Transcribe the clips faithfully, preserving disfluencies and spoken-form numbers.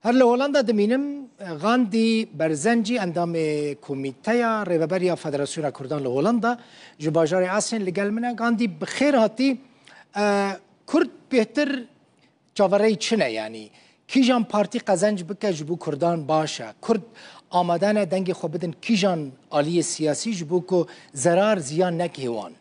Her li Holanda dimînim, Gandî Berzencî, endamê Komîteya Rêveber ya Federasyona Kurdan li Holanda, ji bajarê Assen li gel min e. Gandî, bi xêr hatî. E, Kurd bêhtir çavereyî çi ne, yanî kîjan partî qezenc bike ji bo Kurdan baş e? Kurd amade ne dengê xwe bidin kîjan aliyê siyasî ji bo ku zerar, ziyan neke wan?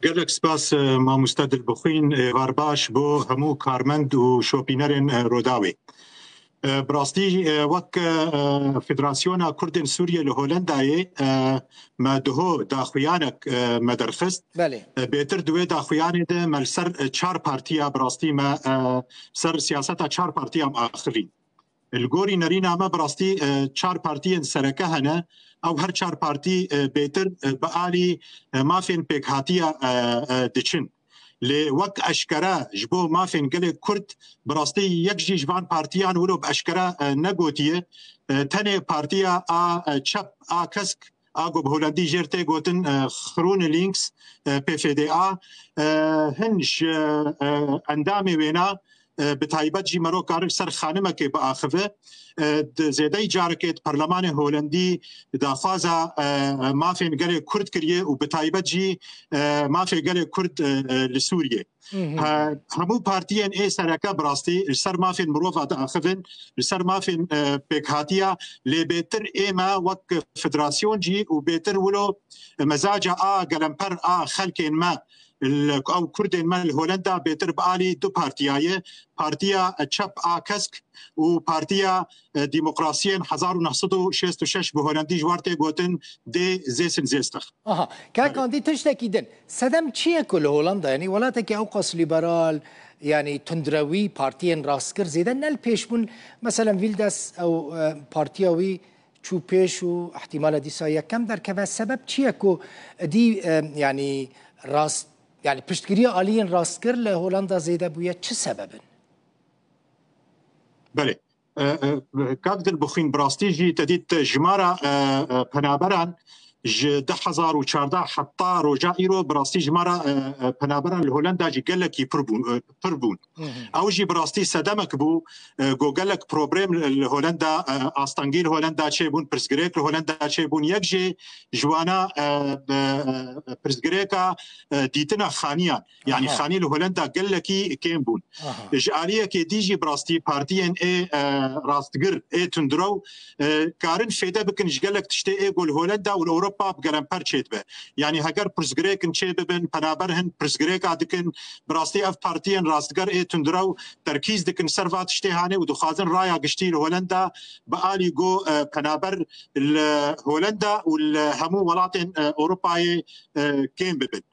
Gelek spas, e, mamoste Dilbixwîn, êvar baş bo hemû karmend û şopînerên, e, Rûdawê. E, bi rastî, e, wek, e, Federasyona Kurdên Sûriyê li Holendayê, e, me duho daxuyanek, e, me derxist. Belê. E, bêtir di wê daxuyanê de me li ser, e, çar partiya bi rastî me, e, ser siyaseta çar partiya me axivî. Li gorî nerîna me bi rastî, e, çar partiyên sereke hene. Ew her çar partî, e, bêtir, e, bi alî, e, mafên pêkhatiya, e, e, diçin. Lê wek eşkere ji bo mafên gelê Kurd bi rastî yek jî ji van partiyan wilo bi eşkere, e, negotiye. E, tenê partiya a, e, çep a kesk a ku bi Holandî jêr tê gotin, e, GroenLinks, e, P V D A, e, hin ji, e, endamê wêna, e, bi taybet jî mero karin ser xanimekê biaxive. E, di zêdeyî carekê di Perlemanê Holandî daxwaza, e, mafên gelê Kurd kiriye û bi taybet jî, e, mafê gelê Kurd, e, e, li Sûriyê. Hı hı. He-, hemû partiyên ê sereke bi rastî li ser mafên mirova diaxivin, li ser mafên, e, pêkhatiya, lê bêtir ê me wek federasyonjî û bêtir wilo mezaca a gelemper a xelkên me, li, ew Kurdên me li Holenda bêtir bi alî du partiya ye, Partiya Çep a Kesk û Partiya, e, Demokrasiyên hezar û neh sed û şêst û şeş bi Holandî ji war tê gotin D zesenzestig. Aha, kak Gandî, tiştekî din. Sedem çi ye ku li Holanda, yanî welatekî ewqas lîberal, yanî tundrewî, partiyên rastgir zêde ne li pêş bûn? Meselen Wilders, ew, e, partiya wî çû pêş û ihtimale dîsa yekem derkeve. Sebeb çi ye ku dî, e, yanî rast, yanî piştgiriya aliyên rastgir li Holanda zêde bûye? Çi sebeb in? Belê. E, e, kak Dilbixwîn, bi rastî jî te dît jimara, e, e, penaberan ji du hezar û çardeh heta roja îro bi rastî jimara, e, e, penaberan li Holenda jî gelekî pir bûn, e, pir bûn. Hı hı. Ew jî bi rastî sedemek bû, e, ku gelek problem li Holenda, e, astengî li Holenda çêbûn, pirsgirêk li Holenda çêbûn. Yek jê ji wana, e, e, e, pirsgirêka, e, dîtina xaniyan. Yanî Aha. xanî li Holenda gelekî kêm bûn. Aha. Ji aliyekê dî jî bi rastî partiyên ê, e, rastgir, ê tundrew, e, karin fêde bikin ji gelek tiştê ê ku li Holenda û li Ewropa bi gelemper çêdibe. Yanî heger pirsgirêkin çêbibin, penaber hin pirsgirêka dikin, bi rastî ev partiyên rastger ê tundrew terkîz dikin ser va tiştê hanê û dixwazin raya giştî li Holenda bi alî go, e, penaber li Holenda û li hemû welatên, e, Ewropayê, e, kêm bibin.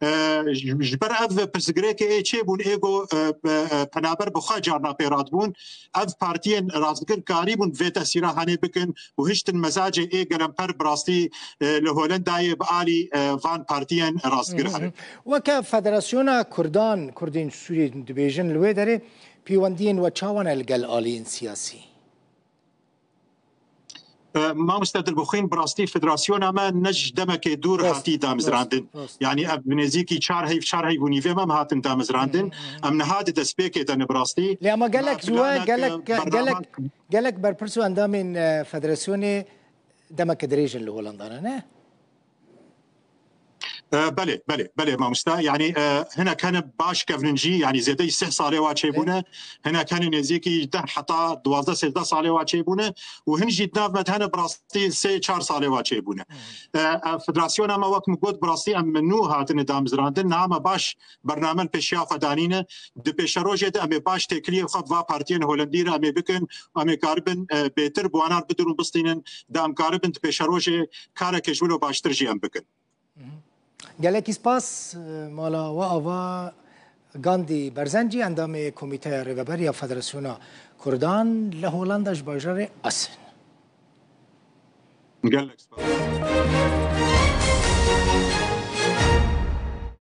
E, ji, ji ber ev pirsgirêkê ê çêbûn, ê go, e, e, e, penaber bi xwe carna pê radibûn, ev partiyên rastgir karîbûn vê tesîra hanê bikin û hiştin mezacê ê gelemper bi rastî, e, li Holendayê bi alî, e, van partiyên rastgir Hı hı. herin. Weke Federasyona Kurdan, Kurdên Sûriyê dibêjin, li wê derê pêwendiyên we çawa ne li gel aliyên siyasî? E, mamoste Dilbixwîn, bi rastî federasyona me ne ji demekê dûr Rast, hatî damizrandin. rast, rast. Yanî ev bi nêzîkî çar heyv, çar heyv û nîvê me, me hatin damizrandin. Hı hı. Em niha di destpêkê de ne bi rastî. Lê ama gelek Me ji we, planek, gelek, e, ge-, bernamek gelek, gelek berpirs û endamên, e, federasyonê demeke dirêj in li Holanda, ne? E, belê, belê, belê mamoste. Yanî, e, hinek hene baş kevnin jî, yanî zêdeyî sih salê wa çêbûne. Hinek hene nêzîkî deh heta duwazdeh sêzdeh salê wa çêbûne. Û hin jî di nav me de hene bi rastî sê çar salê wa çêbûne. E, e, federasyona me, wek min got, bi rastî em nû hatine damizrandin. Niha me baş bername li pêşiya xwe danîne. Di pêşerojê de em ê baş têkiliyê xwe bi va partiyên Holendî re em ê bikin. Em ê karibin, e, bêtir bi wan re bidin û bistînin. De em karibin di pêşerojê karekê ji wilo baştir jî em bikin. Gelekî spas, mala we ava. Gandî Berzencî, endamê Komîteya Rêveber ya Federasyona Kurdan li Holanda ji bajarê Assen. Gelek spas.